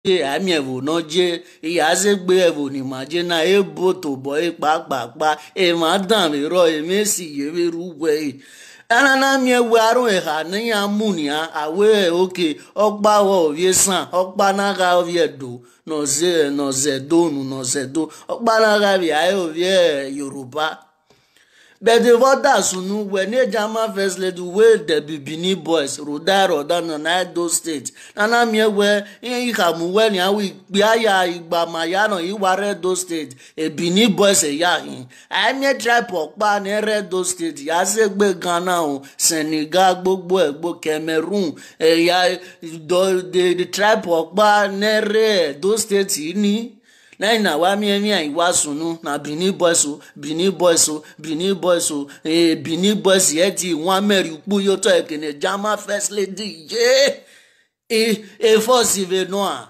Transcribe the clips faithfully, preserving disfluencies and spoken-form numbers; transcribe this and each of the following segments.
je, ami evo no je, iya ze gbe evo ni ma je na, e bo to bo e pa pa pa, e ma dan mi ro, e me si ye we ru we. Ana na mi e we aro e ha ni ya mu ni a, a we, okay, okpa wo ovie san, okpa na ga ovie do, no ze, no ze do nu, no ze do, okpa na ga bi a e ovie Yoruba. But the voters unu we ne Jama first lady we the Bibini boys, Roda Roda na na Edo State. Na na mi we in ha mu we ni awi gbe aya igba ma ya no iwa Edo State. E Bini boys e ya hin. A mi tribe okpa ne Edo State. Ya ze gbe Ghana o, Senegal, gbogbo egbo Cameroon. E ya do the, the tribe okpa ne Edo State ni. Na ina wa mi mi ai wa sunu na Bini boys o, Bini boys o, Bini boys o, eh, Bini boys ye ti wa meri upu yo to ekene Jama first lady ye. E, e force ve no a.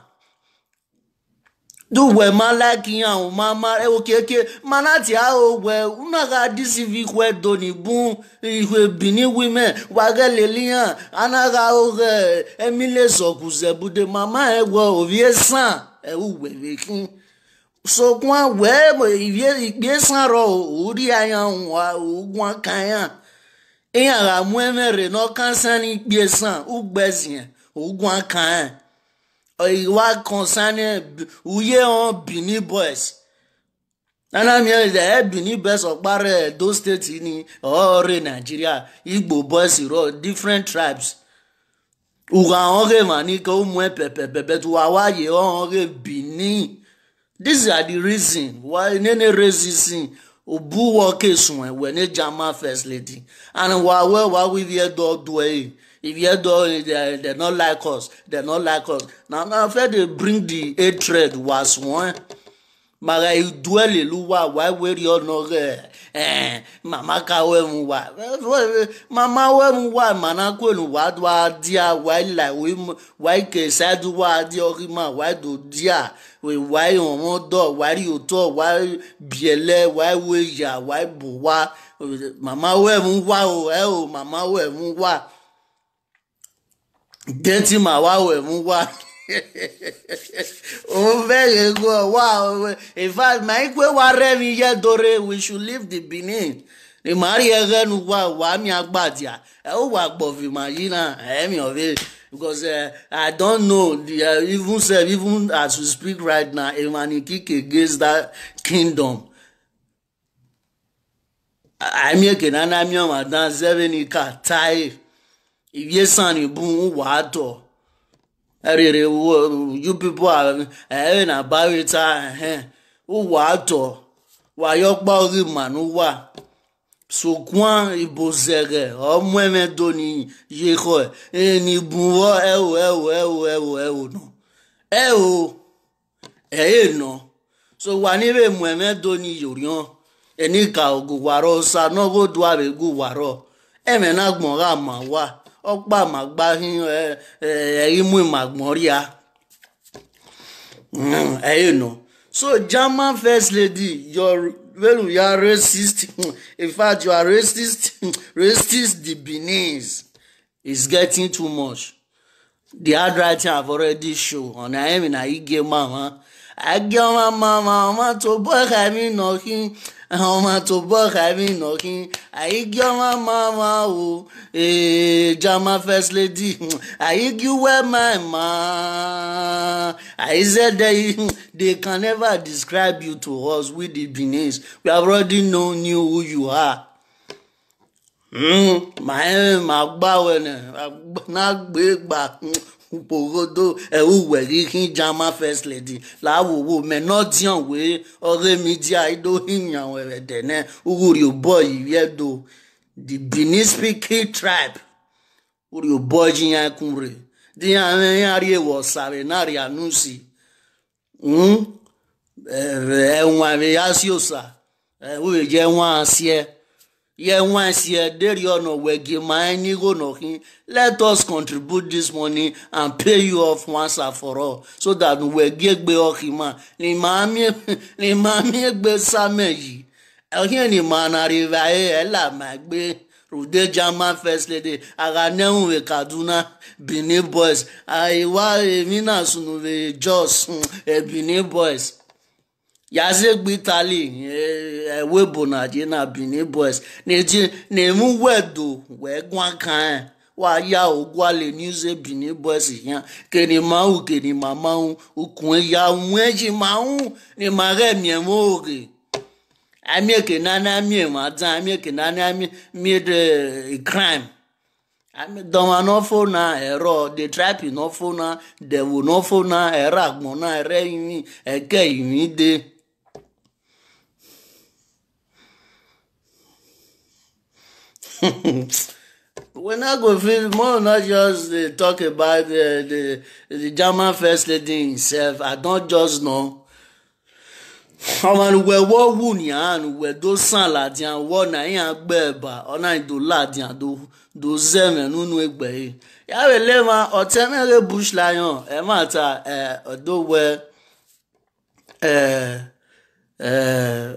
Du we ma like yan o ma ma e o keke ma na ti a o we una ga deceive we do ni bun. Iwe Bini women wa ge lelian ana ga o ge emile soku ze bude mama e wo ovie san e u we ve kin. So kwa we mo ivie igbe san ro o ri ayan wa o gwan kan yan. Iyan ga mu eme re no kan san ni igbe san u gbe zin o gwan kan. O iwa concern uye on Bini boys. Nana mi e de Bini boys okpare Edo State ni o re Nigeria, Igbo boys ro different tribes. Uga on ge mani ke umu e pepe pepe tu wa wa ye on ge Bini. These are the reason why nene racism obu wo ke sun e we ne Jama first lady. And wa we wa we vie do do e. If you do they, they not like us, they not like us. Now now fair they bring the hatred was one. Maga idwele luwa wa weri ono ge. Eh, mama ka we mu wa. Mama we mu wa mana kwenu wa dwa dia wa la we mu wa ke sa du wa di orima wa do dia. We wa omo do wa ri oto wa biele wa we ya wa bo wa. Mama we mu wa o e o mama we mu wa. Denti ma wa we mu wa. O very good. Wow. In fact, my ikwe wa re mi ye dore. We should leave the Benin. The Mari egenu wa wa mi agbadia. E o wa gbovi ma yi na e mi of it because uh, I don't know the uh, even self even as we speak right now, Emani kick against that kingdom. Ami eke na na mi o ma dan seven ka tai. If ye san ni bun wa to. Erere wo you people are eh na ba we ta eh. U wa to. Wa yo pa ori manu wa. So kwan ibo zege o mu eme do ni ye ko e ni bun wo e o e o e o e o e o no. E o. E e no. So wa ni be mu eme do ni yorion. E ni ka ogu waro sa no go do abe gu waro. Eme na gbon ga ma wa. Okpa ma gba hin e e imu ma gbon ria. Mm, e e no. So German first lady, your well, you are racist. In fact, you are racist. Racist the Benin. It's getting too much. The handwriting have already show on I am in a Ige mama. I get my mama, mama to boy I mean nothing. Mama to boy I mean nothing. I get my mama oh eh Jama first lady. I give where my ma I said they they can never describe you to us with the Benin. We have already known you who you are. Mm, ma e ma gba we ne na gbe gba pogodo e u we ri kin Jama first lady la wo wo me no dian we ore media ido hinyan we de ne uguri o boy ye do the Benin speaking tribe uri o boy jin ya kun re di ya me ya ri e wo sare na ri anusi. Mm? Ẹ̀wọ̀n àmì yá sí òsà. Ẹ̀wọ̀n ìjẹ́ wọn á sí ẹ. Yẹ wọn á sí ẹ. Dérí ọ̀nà wẹ̀gì máa ń ní gònà kí. Let us contribute this money and pay you off once and for all. So that wẹ̀gì gbé ọkì máa. Ní màá mi ní màá mi gbé sámẹ̀ yìí. Ẹ̀hìn ni màá nà rí ra ẹ̀ ẹ̀ là máa gbé. Rude German first lady, Aganehun we Kaduna, Benin boys. Aiwa, Emina Sunu we Jos, mm, eh, Benin boys. Yazegbe Italy, eh, eh, we Bonaje na Benin boys. Neji, nemu wedo, we gwankan. Wa ya ogwale news e Benin boys yan. Keni mau, keni mamau, ukun ya, unweji mau, ni mare mi emoge. Ami ke nani ami ma dan, ami ke nani ami mi de crime. Ami don ma no fo na ero, the tribe no fo na, the wo no fo na, era gbon na, ere yin, eke yin de. We not go feel more, not just dey talk about the, the, the German first lady himself. I don't just know. Ọmọ ni wẹ wọ wù ní àánú wẹ tó sàn láti àwọn ọ̀nà yìí àgbẹ̀ ẹ̀bà ọ̀nà ìdó láti àdó tó zẹ̀mẹ̀ nínú ẹgbẹ́ yìí. Yàrá ilé ma ọ̀tẹ́ mẹ́rẹ̀ bush lion ẹ̀ máa ta ẹ̀ ọ̀dọ́ wẹ ẹ̀ ẹ̀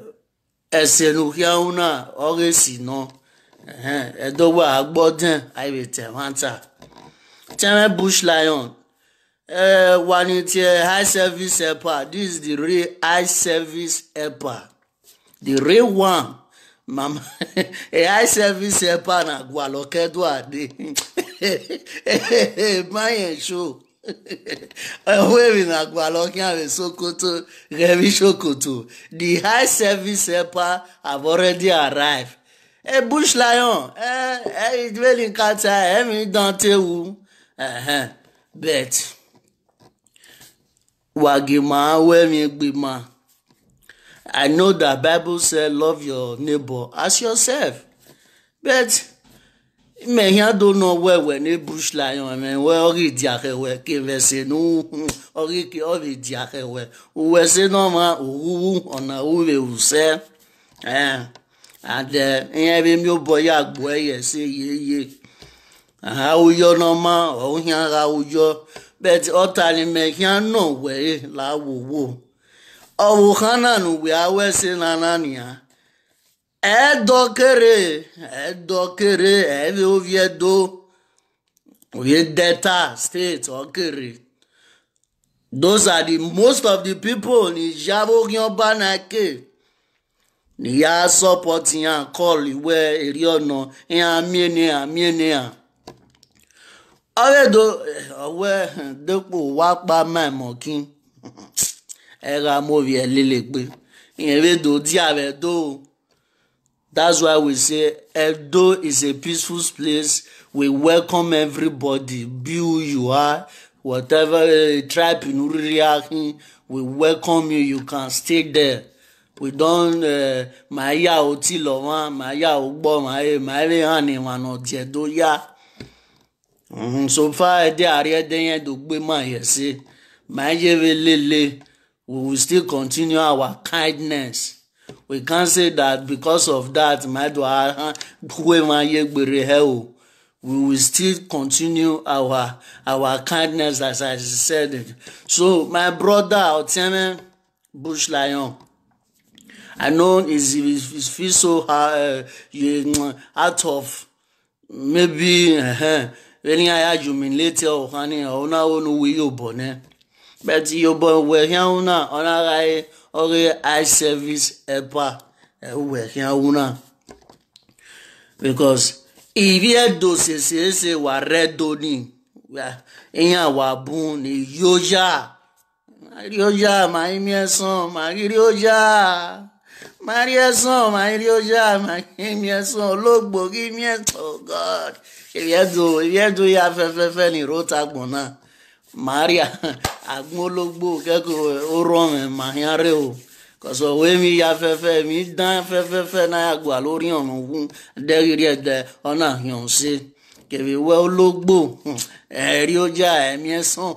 ẹ̀sẹ̀ nù kí àwọn náà ọ̀rẹ́ sì ná ẹ̀dọ́ wẹ àgbọ̀dẹ̀n àìrè tẹ̀ máa ta. Tẹ́rẹ́ bush lion ẹ̀ wà ní tiẹ̀ high service helper. This is the real high service helper. The real one. Mama, a high service helper na gwalokedo ade. My show. Wearing a gwalokin a Sokoto, Remy Shokoto. The high service helper have already arrived. A bush lion, eh, eh, it really can't tell him don't tell who. Uh-huh. But Wagima wemi gbima. I know that Bible said love your neighbor as yourself. But me here don't know where when a bush lion me where ori diake we ke vese no ori ke ori diake we we se no ma uwu ona uwe use. Eh, and eh, ihe ebe mi obo ya gbo eye se ye ye. Aha uyo no ma o hia ha uyo. But otali me hia no we la wo wo. Owo hana nu we awe se na na nia. Edo kere, edo kere, ebe oviedo. We Delta State okere. Those are the most of the people ni jabo gyanba na ke. Ni ya support ya call iwe eri ọ̀nà ya miene ya miene ya. Owe do owe depo wa pa my mokin. Era mo vi elele pe. Iyen we do di ave do. That's why we say Edo is a peaceful place. We welcome everybody, be who you are, whatever uh, tribe in Uriahin, we welcome you. You can stay there. We don't uh, maya oti lovan, maya ogbo, maya maya ani mano jedo ya. Mhm, so far ede ari ede yen do gbe ma ye se. Ma ye ve lele. We will still continue our kindness. We can't say that because of that, my do we will still continue our our kindness as I said it. So my brother Otieme Bush Lion, I know is is feel so hard, uh, you, out of maybe uh, when I humiliate or honey or na onu we yo bone. But yo bo we hia una ona gai ore eye service helper eh, we hia una. Because if you do se se se wa redo ni wa iya wa bun ni yo ya. Marioja, my mieson, Marioja. Marieson, Marioja, my mieson, Ologbo, give me oh God. If you do, if you do ya fe fe fe ni rota gbona. Maria, agbon Ologbo keko oro me ma yan re o. Koso we mi ya fe fe mi dan fe fe fe na ya gba lori orun wu. De ri re de ona yan se. Kebe we Ologbo. Eri oja emi esan.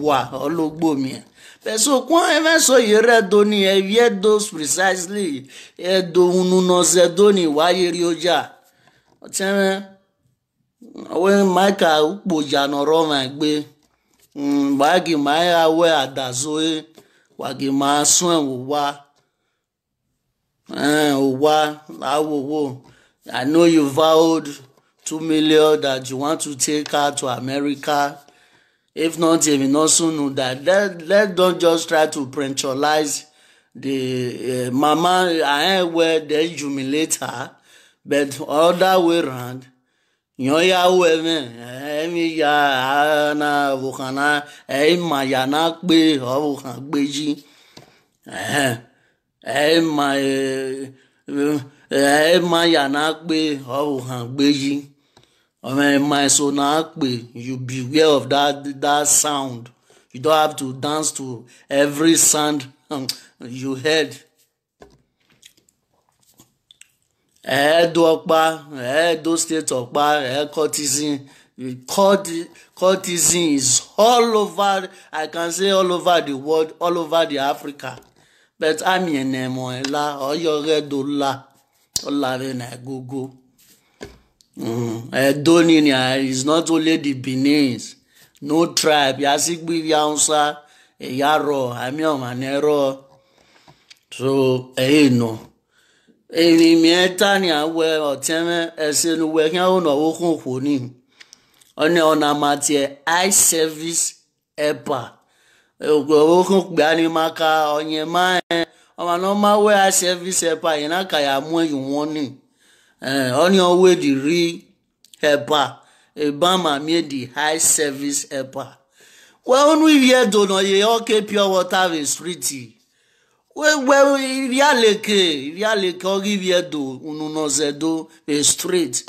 Wa Ologbo mi. Peso kwon e me so yere do ni e vie those precisely. E do unu no ze do ni wa yeri oja. Oteme. Awe Michael ukpo ja no ro ma gbe. Mm, ba gi ma ya we adazo e. Wa gi ma sun e wo wa. Eh, o wa, la wo wo. I know you vowed two million that you want to take her to America. If not, if you not soon know that, let, let don't just try to pressurize the uh, mama. I where they humiliate her, but other way around. Yan ya wo eme, emi ya na vokana, ema ya na pe o vokan gbeji. Eh, ema eh, ema ya na pe o vokan gbeji. Ome ema so na pe, you beware of that that sound. You don't have to dance to every sound um, you heard. Edo Okpa, Edo State Okpa, eh, cultism, culti- cultism is all over. I can say all over the world, all over the Africa. But I'm in Emoela, or your red dollar, or Lavena Gogo. Mm, Edo Ninia is not only the Benin, no tribe, Yasigbi Yaunsa, Eyaro, Amiom and Ero. So, eh, no. Emi mi eta ni awe oteme esenu we kyan ono wo kun kuni. One ona matie I service epa. Ogo wo kun gbe ani maka onye ma eh. Oma no ma we I service epa ina ka ya mu you warning. Eh, only always the real helper. Ebama me the high service helper. Well, only we do no ye okay pure water with street. Well, well, if you are like, if you are like, or give you do, unu no ze do, a street.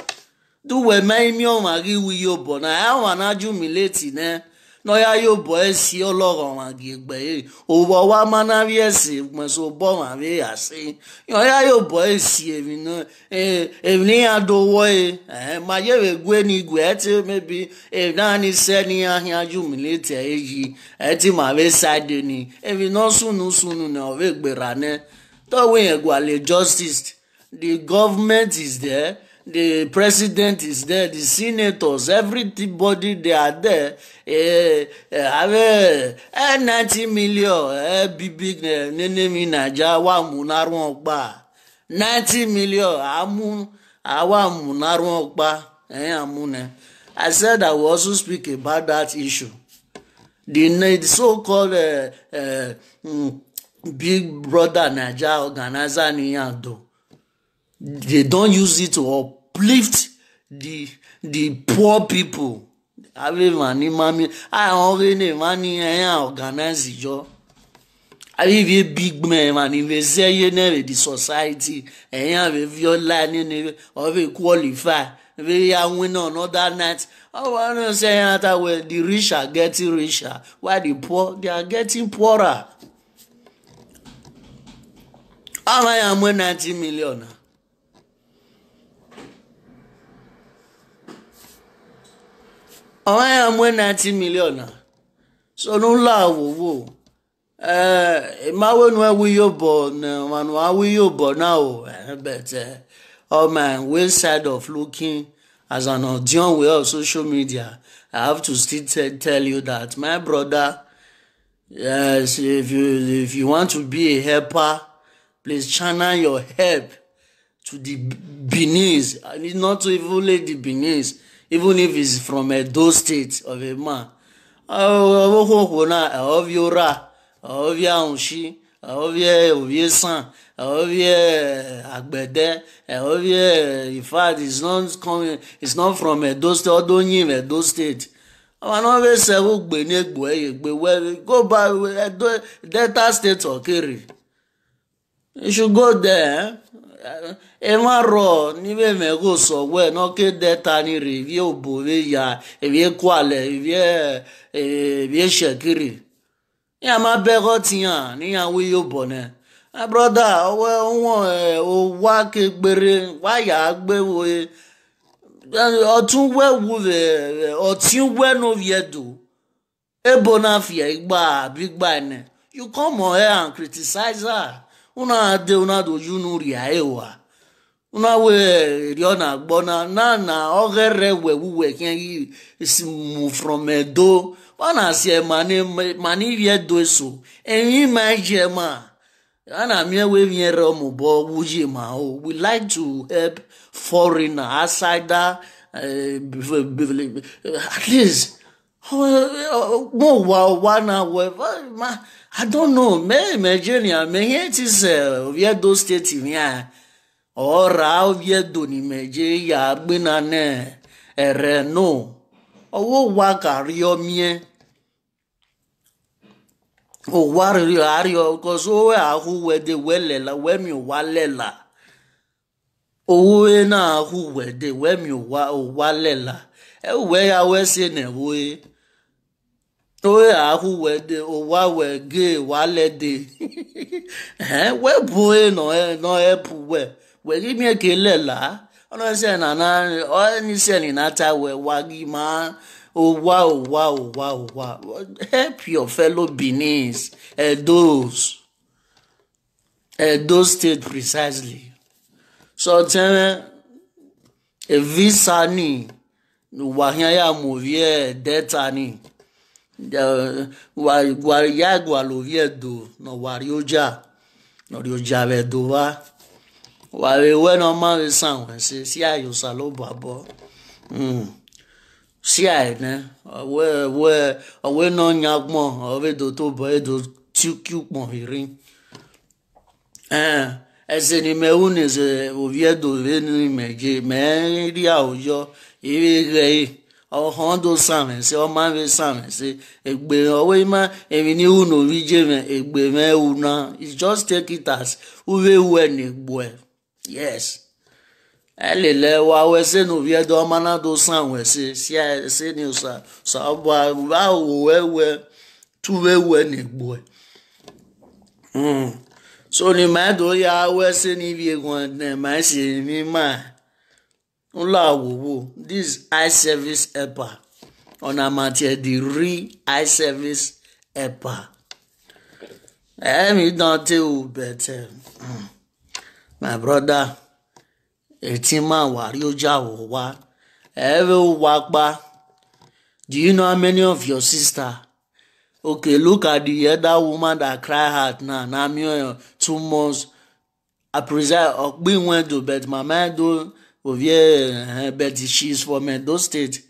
Do we my me on my give we yo bona. I want to humiliate ne. No ya yo boy si ologo ma gi gbe. O bo wa mana vi esi mo so bo ma vi asi. Yo ya yo boy si evi no. Eh, evi ni ya do wo e. Eh, ma ye we gwe ni gwe eti maybe. Eh, na ni se ni ya ya humiliate e yi. Eti ma ve side ni. Evi no sunu sunu ne o ve gbera ne. To we e gwa le justice. The government is there, the president is there, the senators, everybody they are there. Eh, eh, have eh, ninety million, eh, big big eh, nene mi naija wa mu na run gba. Ninety million, amu, awa mu na run gba. Eh, amu ne. I said I will also speak about that issue. The, the so-called uh, uh, mm, Big Brother Naija organizer ni yando. They don't use it to uplift the the poor people. Abi mani mami, I only ne mani eh organize jo. Abi be big man mani we say you never the society eh we viola ni ni or we qualify. We are win another night. I want to say that well, the rich are getting richer, while the poor they are getting poorer. How am I am ninety million? How am I ninety million? So no la wo wo. Eh, ma we no we yo bo no, ma no we yo bo now. Eh, but eh, oh man, we side of looking as an audience we of social media. I have to still tell, tell you that my brother, yes, if you if you want to be a helper, please channel your help to the Benin, and it's not even only the Benin, even if it's from Edo State of a man. Oviora, Ovia Unshi, Ovia Oviesan, Ovia Agbede, Ovia, in fact, it's not coming, it's not from Edo State, although Edo State. Our number seven Gbenegbo, Egbe, well, go by Edo, Delta State or Kiri. You should go there. Ema ro ni ve me go so we no ke de ta ni re vi obo ve ya evi ekwale evi evi eshekiri. Ya ma be go tiyan ni ya we yo bo ne. My brother, owe won o wa ke gbere wa ya gbe wo e. Otun we wu ve otun we no vie do. Ebo na fear igba big by ne. You come on here and criticize her. Una de una do you no ria ewa. Una we ri ona gbona na na ogere we wu we ken yi is move from Edo. Una see money money we do so. And you my jema. Ana mi we mi ro mo bo wuji ma o. We like to help foreigner outside that, uh, at least mo wa wa na we ma. I don't know. Me me Nigeria me here this, uh, Oviedo State mi a. Ora Oviedo ni me je ya gbe na ne ere no. Owo wa ka ri o mi e. O wa ri a ri o, 'cause o we a hu we de we lela, we mi o wa lela. O we na a hu we de we mi o wa, o wa lela. E we ya we se ne we. O we a hu we de, o wa we ge wa le de. Eh, we bu e no e no e pu we. We gi mi e ke lela. Ono se na na o ni se ni na ta we wa gi ma. O wa, o wa, o wa, o wa. Help your fellow Benin, Edos, Edo State precisely. So tell me, a visa ni, wa hia ya mo vie data ni. Eh, wa, wa ya gwa lo vie do, no wa ri oja. No ri oja ve do wa. Wa ve we no ma ve san we se, si a yo sa lo babo. Mm. Si a ne, we, we, we no nya gbon, o ve do to bo, e do tu ki gbon ri. Eh, ese ni me u ni se Oviedo ve ni me je, me ri a ojo, i ve ghe e. O hon do san ve se, o ma ve san ve se, egbe o we ma, e mi ni u no vi je me, egbe me u na. It's just take it as u ve we ni gbo e. Yes. E le le wa we se no Oviedo ma na do san we se, si a se ni o sa, sa o ba, ba o we we, tu ve we ni gbo e. Mm. So ni ma do ya we se ni vi e gon ne ma se mi ma. Ula wo wo. This eye service helper. Ona ma tie the real eye service helper. Eh, mi don te o better. Mm. My brother, a team man wa ri oja wo wa. Every wa pa. Do you know how many of your sister? Okay, look at the other woman that cry out now. Now me, uh, two months. I preside Okpin window, but my mind do Ovie, uh, but she's from Edo State.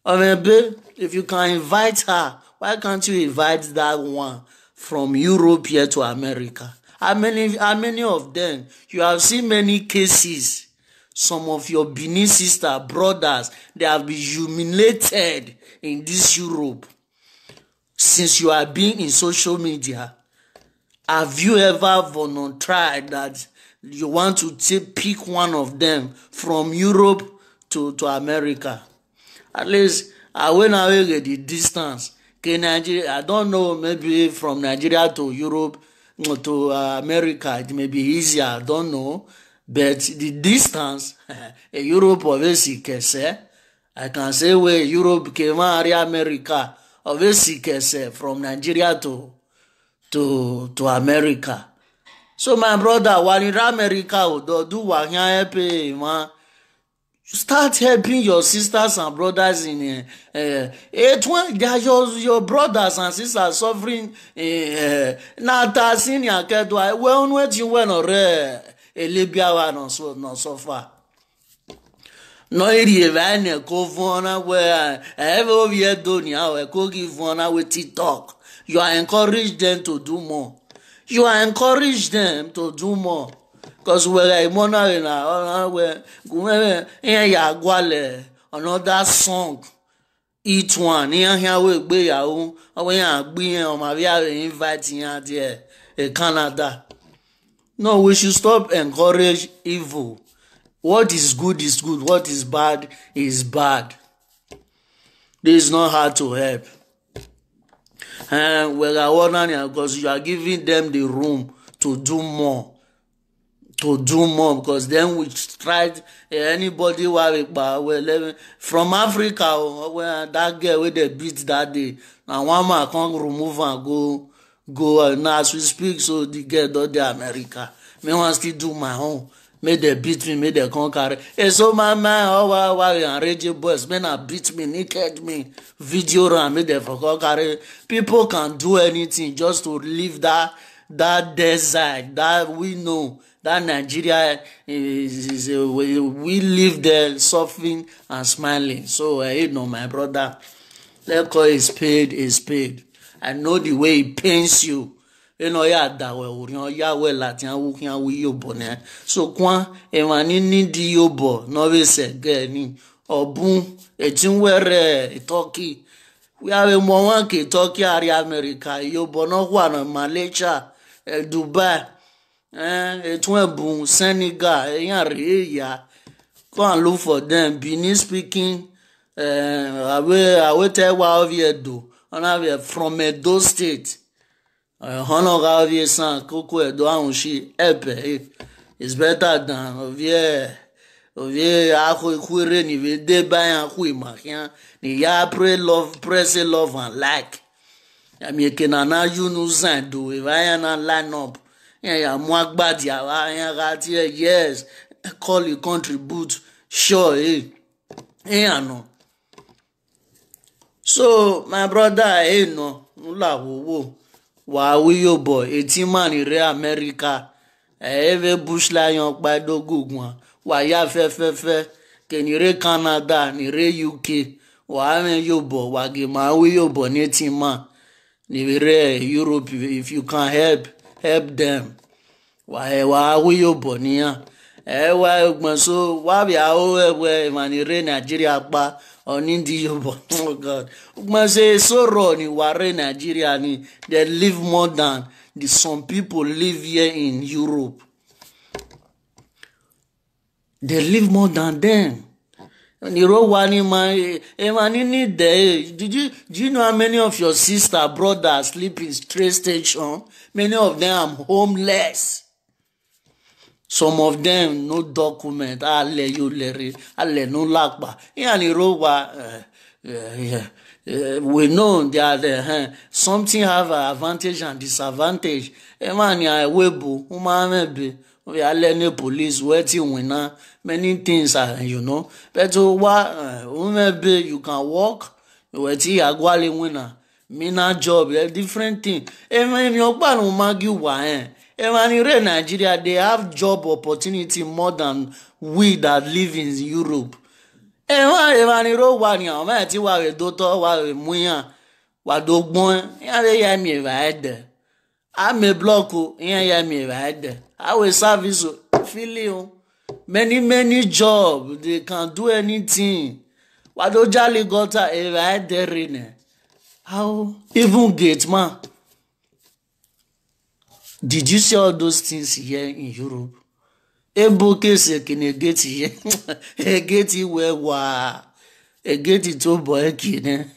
I mean, babe, if you can invite her, why can't you invite that one from Europe here to America? How many, how many of them? You have seen many cases. Some of your Benin sister, brothers, they have been humiliated in this Europe. Since you have been in social media, have you ever volunteered that you want to take, pick one of them from Europe to, to America? At least, I will not get the distance. Okay, Nigeria, I don't know, maybe from Nigeria to Europe, mm, to, uh, America, it may be easier, I don't know. But the distance, a Europe of A C K S, eh? I can say we Europe ke ma ri America, of A C K S, eh, from Nigeria to, to, to America. So my brother, while in America, o do, do wa hia help e ma. Start helping your sisters and brothers in, eh, eh, it when they are your, your brothers and sisters suffering, eh, eh, na ta senior kedwa, we unu eti we no re, eh, Libya wa no so, no suffer. No iri eva ne ko vona we, eh, eve Oviedo ni a we ko gi vona we TikTok. You are encourage them to do more. You are encourage them to do more. 'Cause we are mona na, na we, gume, eh, ya gwale, another song. Each one, ni ahia we gbe ya o, o we ya gbe yen, o ma be a invite yan there, eh, Canada. No, we should stop encourage evil. What is good is good, what is bad is bad. This is not how to help. And we are warning you 'cause you are giving them the room to do more. To do more, because then we tried, eh, anybody wa we pa we eleven from Africa, oh, when that girl wey they beat that day, na one man come remove and go, go, uh, now as we speak, so the girl don dey America. Me wan still do my own. Make they beat me, make they come carry. Eh, so my man, oh, why, why we arrange boys? Men are beat me, naked me, video ram, make they for come carry. People can do anything just to leave that, that desert that we know, that Nigeria is, is a, we, we live there suffering and smiling. So, uh, you know, my brother, let call is paid is paid. I know the way it pains you. You know, ya da we urion ya we latian wukian we yo bone. So kwan emani ni di yo bo no be se gani. Obun etin were Turkey. We have a more one ke Turkey area America yo bo no one Malaysia, eh, Dubai. Eh, etun ebun Senegal, eyan re ya. Go and look for them. Benin speaking, eh, awe awe te wa of Edo. Ona we from Edo State. Eh, hono ga of san koko Edo ahun shi epe. Eh. It's better than of ye of ye akho ikwere ni we de ba yan khu imakian. Ni ya pray love, pray say love and like. Ami eke na na you no zan do if I na line up. Yeah, yeah, mo agbadi awa yan ga ti e, yes. Call it contribute. Sure, eh. Eh, I know. So, my brother, eh, no. Nula wo wo. Wa we yo boy, eighteen man in re America. Eh, eve bush lion pa do gugun. Wa ya fe fe fe. Ke ni re Canada, ni re U K. Wa me yo boy, wa ge ma we yo boy ni eighteen man. Ni re Europe, if you can help, help them. Wa e wa we yo boy ni ya. E wa gbon so wa bi a o e we ma ni re Nigeria pa oni di yo boy. Oh God. Gbon say so ro ni wa re Nigeria ni. They live more than the some people live here in Europe. They live more than them. Ni ro wa ni ma e ma ni ni de. Did you do you know how many of your sister brothers sleep in train station? Many of them are homeless. Some of them no document. Ale yo lere, ale no lakpa. Iya ni ro wa. Uh, yeah, yeah. Uh, we know that uh, something have an advantage and disadvantage. Emani a webu uma mebe. We are learning police, where ti win na many things are, you know. But uh, wa uh, mebe you can work. Where ti agwale win na. Me na job, a different thing. Even if your pa no magi wa eh. Even in re Nigeria, they have job opportunity more than we that live in Europe. Even even in ro wa ni o ma ti wa we doctor wa we muyan. Wa do gbon. Ya le ya mi va ede. A me block o, ya ya mi va ede. A we service o, feel o. Many many job, they can do anything. Wa do jali gutter e va ede re ne. How even gate man? Did you see all those things here in Europe? Ebo case ekene gate here. E gate we wa. E gate to boy ekene.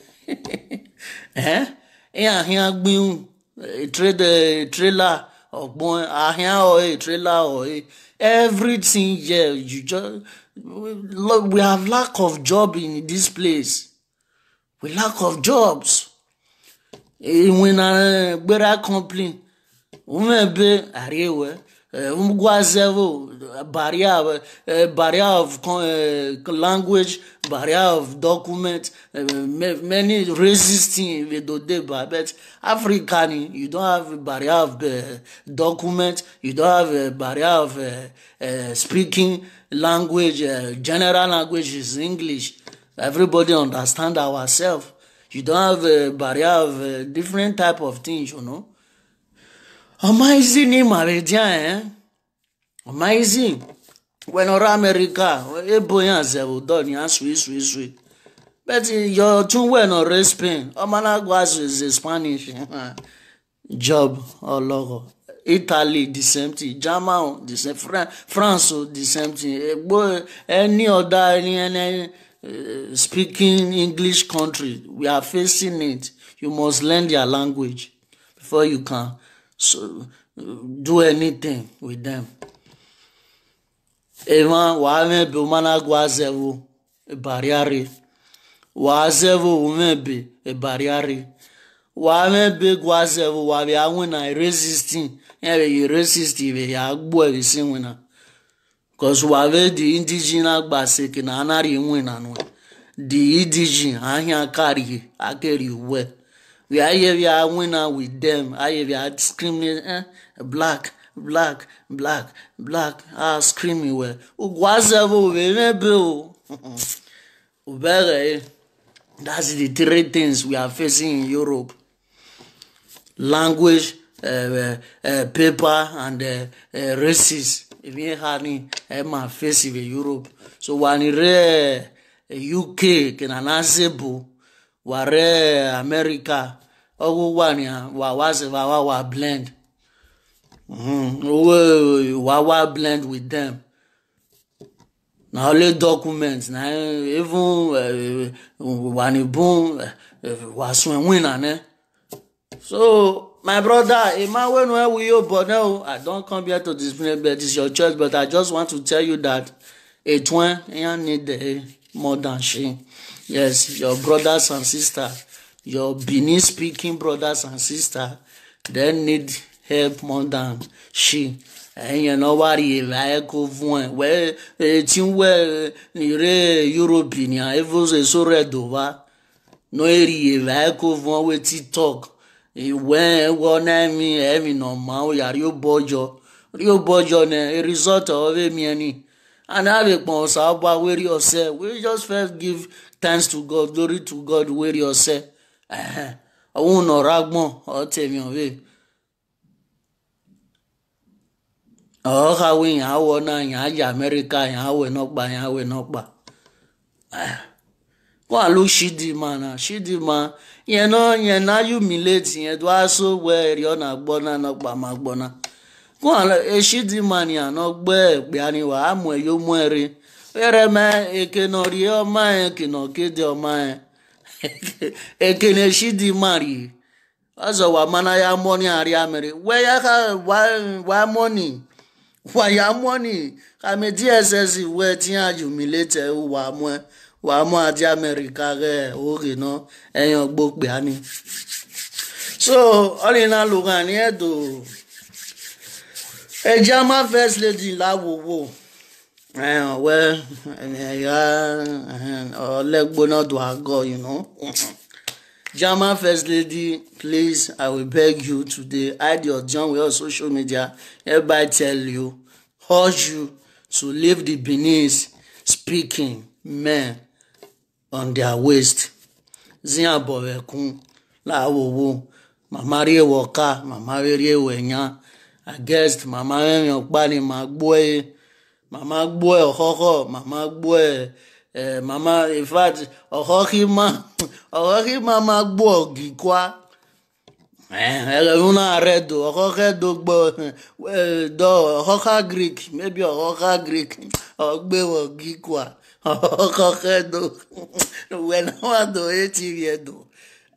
Eh? E ahin agbin, eh, trade, eh, trailer, ogbon, ahin o, eh, trailer o, eh. Everything here, you just, we, lo- we have lack of job in this place. We lack of jobs. Eh, when I, eh, where I complain, umebe arewe, eh, umgwazevo, barrier, eh, barrier of con- eh, language, barrier of document, eh, ma- many racist things we do dey ba. But Africa ni, you don't have a barrier of uh, document, you don't have a barrier of uh, uh, speaking language. Uh, general language is English. Everybody understand ourselves. You don't have a barrier of uh, different type of things, you know. Amazing ni Meridian, eh? Amazing. When or America, ebo yan zevo don yan sweet sweet sweet. But uh, your tune when or Spain, Omana Guazu is a Spanish. Job or logo. Italy, the same thing. German, the same. Fran- France, the same thing. Eh, boy, any other, any, any uh, speaking English country, we are facing it. You must learn their language before you can so, do anything with them. Ema wa me be mana gwa zevo barrier. Wa zevo ume be e barrier. Wa me be gwa zevo wa be awin na resisting. Ya be resist be ya gbo e sin wina. Cause wa be the indigenous gbaseke na anari wina no. The indigenous ahia carry akeri we. We are here, we are winner with them. I hear we are screaming, eh? Black, black, black, black. Ah, screaming well. Ugwazevo, we may be, oh. Ubere, eh? That's the three things we are facing in Europe. Language, uh, uh, uh, paper, and uh, uh, races. If you have any, eh, ma face in Europe. So when you re U K, can anasebo, ware America, ogu wania, wa waze, wa wa wa blend. Mm-hmm. Wa wa blend with them. Na only documents, na even uh, wani boom, uh, was when win and eh. So my brother, Emmanuel Wiyo Bonel, I don't come here to discipline, but it's your choice. But I just want to tell you that a twin and need the more than she. Yes, your brothers and sisters, your Benin speaking brothers and sisters, they need help more than she. And you know what? If I go fún ẹ, wẹ́ etí ń wẹ̀ ìrè Europe ni à ń fún èso rẹ̀ dò wá. No eri if I go fún ẹ wẹ́ TikTok. Ìwẹ́ wọ náà mi ẹ̀mí nà máa ń yàrá yóò bọ́jọ. Yóò bọ́jọ nẹ, a result of it mi ẹni. And have a pọn ọ̀sà ọba wẹ́rí ọ̀sẹ̀. We just first give thanks to God, glory to God wẹ́rí ọ̀sẹ̀. Ọ̀hún nọ̀rọ̀ agbọ̀n ọ̀tẹ̀mí ọ̀wẹ́. Ọ̀hún kàwé yàn á wọ náà, yàn á yà Amẹ́ríkà, yàn á wẹ̀ náà pa, yàn á wẹ̀ náà pa. Kó à ló Chidinma náà, Chidinma yẹn náà, yẹn náà humiliate yẹn tó aṣọ wẹ̀ èrè ọ̀nà gbọ́ná náà pa máa gbọ́ná. Kó à lọ, e Chidinma ni àná gbẹ́ ẹ̀ pé a ní wà á mú ẹ yóò mú ẹ rí. Eré mẹ́ èké náà rí ọmọ ẹ̀ kì náà kéde ọmọ ẹ̀. Èké ni Chidinma rí. Ọzọ wa mana ya mọni arịa mere. Wee ya ka wa wa mọni. Wa ya mọni. Ka me D S S wee tinye humiliate wa mọ wa mọ adị America ghe oge nọ enyo gbokpe ani. So, ọ na-alụga ni edo. Ejama first lady la wo wo. Eh, well, eh, yeah, eh, uh, let go not do our God, you know. Jama First Lady, please, I will beg you today, hide your John with your social media. Everybody tell you, urge you to leave the Benin speaking men on their waist. Zin abọ̀wẹ̀kún láwòwò. Màmá rí èwọ̀ ká, màmá rí èwọ̀ ẹ̀yán. I guess màmá rẹ̀yìn ọ̀pá ni màá gbọ́ ẹ. Màmá gbọ́ ẹ ọ̀họ́họ́, màmá gbọ́ ẹ. Eh, màmá, in fact, ọ̀họ́ kí má, ọ̀họ́ kí má má gbọ́ ọ̀gì kwá. Eh, ẹlẹ́rú náà rẹ̀ dò, ọ̀họ́ kẹ́ dò gbọ́, eh, dọ̀, ọ̀họ́ ká Greek, maybe ọ̀họ́ ká Greek, ọ̀gbẹ́ wọ̀ gí kwá, ọ̀họ́ kẹ́ dò, wẹ̀ náà wà dò, eighty year dò.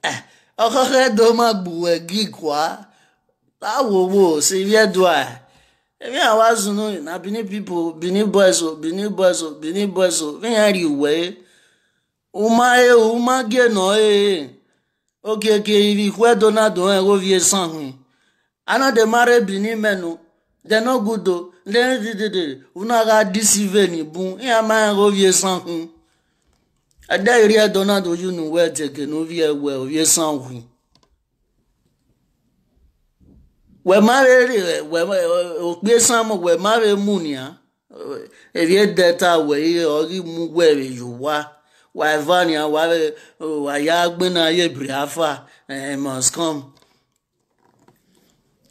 Eh, ọ̀họ́ kẹ́ dò má gbù wẹ̀ gí kwá. Láwo wo, sí yẹ́ dò à. Èmi àwa zùnú, na Benin people, Benin boys o, Benin boys o, Benin boys o, mi yẹn rí ìwé. Uma e, uma gé nọ e. Okeke, if you kwe do na do, eh, go vie san hun. I know they marry Benin men o. They no good o. They, they, they, they. Una ga deceive ni bun. Iya ma go vie san hun. Ada iri do na do you know where take no vie where vie san hun. Wee ma re re, wee ma, okpe sam, wee ma re mu nia. Evi edeta wee ye, ogi mu wee re yo wa. Wa vania, wa re, wa ya gbe na ye briafa, eh, must come.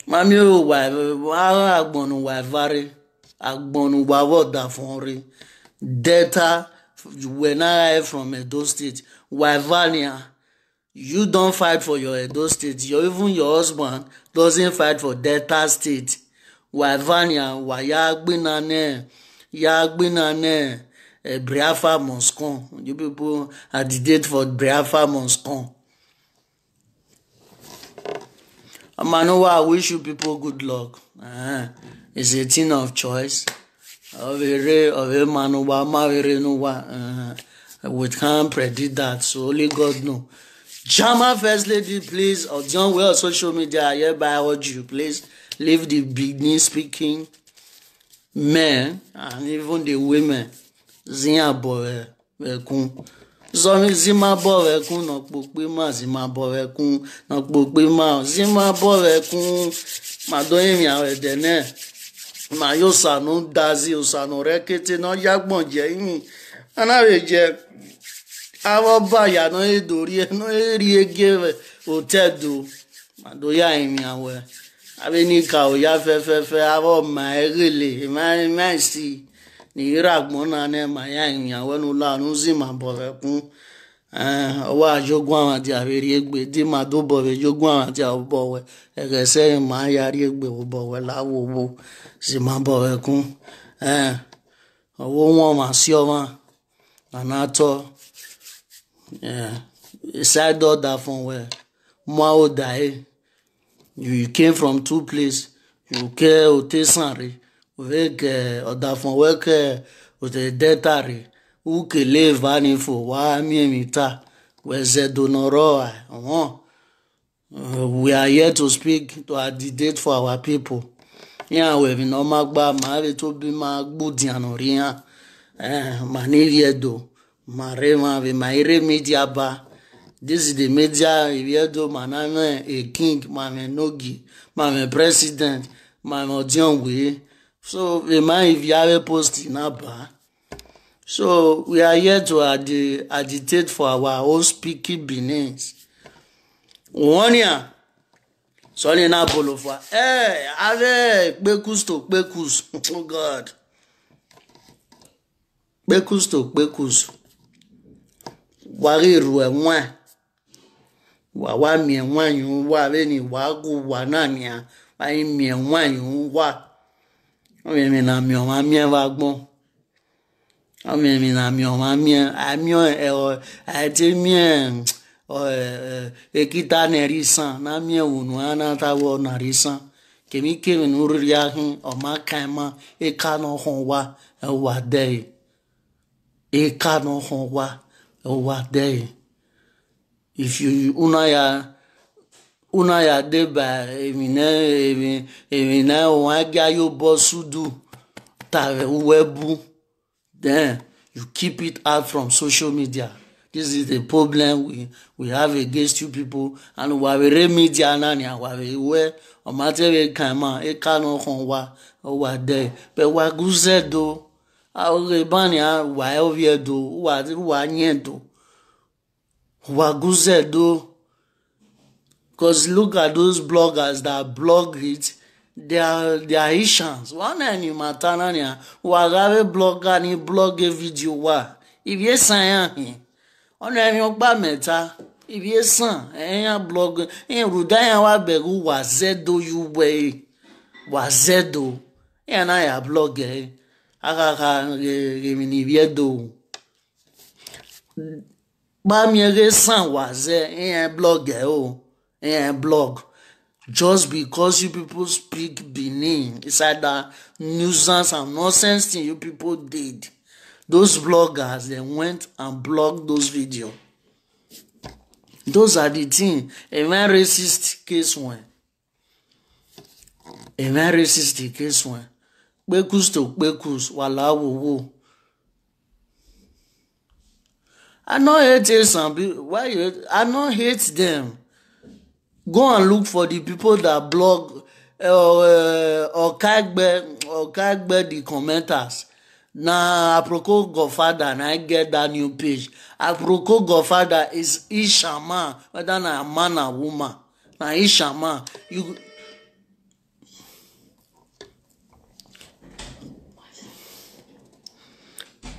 Mami o, wa, wa agbonu wa vare, agbonu wa wo da fon re. Delta, when I from Edo State, wa vania. You don't fight for your Edo State. Your, even your husband doesn't fight for Delta State. Wa vania, wa ya gbina ne, ya gbina ne, eh, Biafra must come. You people agitate for Biafra must come. Amanuwa, I wish you people good luck. Uh, it's a thing of choice. Overe, ove manuwa, ma vere nuwa, uh, we can't predict that, so only God know. Jama First Lady, please, or John Well social media, I hereby urge you, please leave the Benin speaking men and even the women. Zinya boy, eh, kun. Zomi zima bovekun no kpokpe ma zima bovekun no kpokpe ma zima bovekun. Ma do yin mi awede ne. Ma yo sa no dazi o sa no rekete no yagbon je yin. Ana we je. Avo ba ya no e dori e no e ri ege we o te do. Ma do ya yin mi awe. Ave ni ka o ya fe fe fe avo ma e gele ma ma si. Ni ira gbon na ne ma ya yin mi awe no la no zima bovekun. Eh, owa jogun awon ti a fe ri egbe di ma do bo ve jogun awon ti a bo we. Ege se ma ya ri egbe wo bo we la wo wo. Si ma bo ve kun. Eh, owo won ma si o ma. Ana to. Eh, side door da fun we. Mo o da e. You came from two place. You ke o te san re. We ke o da fun we ke o te de ta re. U ke le va ni fo wa mi mi ta. We ze do no ro a. Won. Uh, we are here to speak, to agitate for our people. Yeah, we have no magba ma ve to bi ma gbu di ano ri ya. Eh, ma ni ye do. Ma re ma ve ma ire media ba. This is the media, if you do ma na me a king, ma me nogi, ma me president, ma me odion we. So, ve ma if you have a post in a bar. So we are here to agi- agitate for our own speaking Benin. One year, sorry na bolofa. Eh, ave kpekus to kpekus. Oh God. Kpekus to kpekus. Wari ru e wan. Wa wa mi e wan yu wa ve ni wa gu wa na ni a. Wa mi e wan yu wa. Wa mi na mi o ma mi e va gbon. Ọmọ mi na mi ọmọ mi, ami ẹ, àìtí mi ẹ, ekita nẹrí sàn náà mi ẹ wò nù ánà táwọ nàrí sàn. Kèmí kèmí nù rí ahín ọmọ káìmá ẹka náà hàn wá. Ẹwà dẹ́yì. Ẹka náà hàn wá. Ẹwà dẹ́yì. If you una ya una ya dey by èmi náà èmi èmi náà òun á gbé ayé bọ́ súdù tààrẹ wẹ́bù, then you keep it out from social media. This is the problem we we have against you people. And wàwèrè media náà ni àwàwèrè wẹ́ ọmọ àtẹ̀wé kan mọ́ ẹ̀ka náà kan wá ó wà dẹ́ bẹ́ẹ̀ wá gúzẹ́ do. Àwọn ìbáni wà ẹ́ òbí ẹ̀ do wà wà yẹn do. Waguzedo. Because look at those bloggers that blog it. They are they are Haitians. One any matanania. Wagave blogger ni blog a video wa. If you say him. One any ogba meta. If you say eh blog eh rudaya wa begu wazedo you way. Wazedo. Eh na ya blog eh. Akaka ge ge mini viedo. Ba mi ege san waze eh blog eh oh eh blog. Just because you people speak Benin, it's like that nuisance and nonsense thing you people did. Those bloggers they went and blocked those videos. Those are the thing. A very racist case one. A very racist case one. Kpekus to kpekus wala wo wo. I no hate it, some people. Why you? I no hate them. Go and look for the people that blog uh, uh, Okagbe, Okagbe the commenters. Na Aproko Godfather, na I get that new page. Aproko Godfather is Ishama, whether na man or woman. Na Ishama. You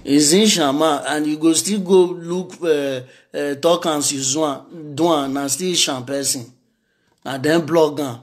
is Ishama, and you go still go look uh, uh, talk and see Zuan, Duan, na still Ishan person. Na dem blog am.